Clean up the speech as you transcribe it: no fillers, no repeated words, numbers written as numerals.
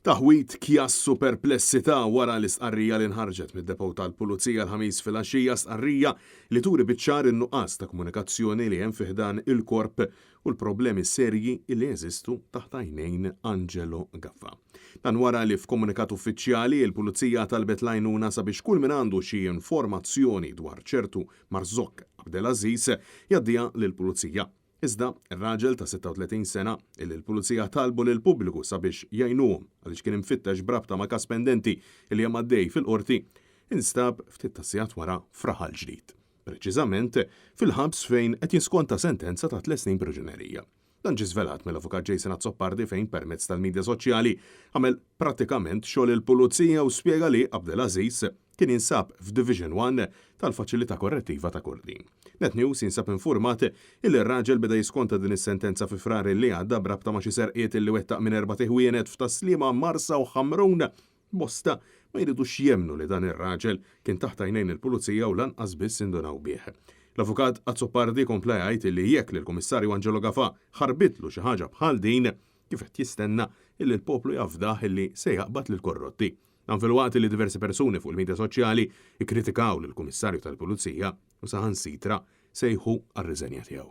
Taħwid, kjass u perplessità wara l-istqarrija li nħarġet mid-depot tal-Pulizija l-Ħamis filgħaxija, stqarrija li turi biċ-ċar in-nuqqas ta' komunikazzjoni li hemm fi ħdan il-Korp u l-problemi serji li jeżistu taħt għajnejn Angelo Gaffa. Dan wara li f'komunikat uffiċjali l-Pulizija talbet l-għajnuna sabiex kull min għandu xi informazzjoni dwar ċertu Marzouk Abdelaziz jgħaddiha lill-Pulizija. Iżda, ir-raġel ta' 36 sena, illi l-Pulizija talbu lill-pubbliku sabiex jgħinuhom għaliex kien imfittex b'rabta ma' każ pendenti li hemm għaddej fil-Qorti, instab ftit tas-sigħat wara f'Raħal Ġdid. Preċiżament, fil-ħabs fejn qed jiskonta sentenza ta' tliet snin priġunerija. Dan ġie żvelat mill-Avukat Jason Azzopardi fejn permezz tal-midja soċjali għamel prattikament xogħol il-Pulizija u spjega li Abdelaziz kien jinsab f'Division One tal-Faċilità Korrettiva ta' Kordin. Net News jinsab infurmat illi r-raġel beda jiskonta din is-sentenza fi Frar li għadda b'rabta ma' xi serqiet illi wettaq minn erbat iħwienet f'Tas-Sliema, Marsa u Ħamrun. Bosta ma jridux jemmnu li dan ir-raġel kien taħt għajnejn il-Pulizija u lanqas biss indunaw bih. L-Avukat Azzopardi kompla jgħid illi jekk lill-Kummissarju Angelo Gafà ħarbitlu xi ħaġa bħal din, kif qed jistenna illi l-poplu jafdah illi se jaqbad lill-korrotti. Dan filwaqt li diversi persuni fuq il-midja soċjali kkritikaw lill-Kummissarju tal-Pulizija u saħansitra sejħu għar-riżenja tiegħu.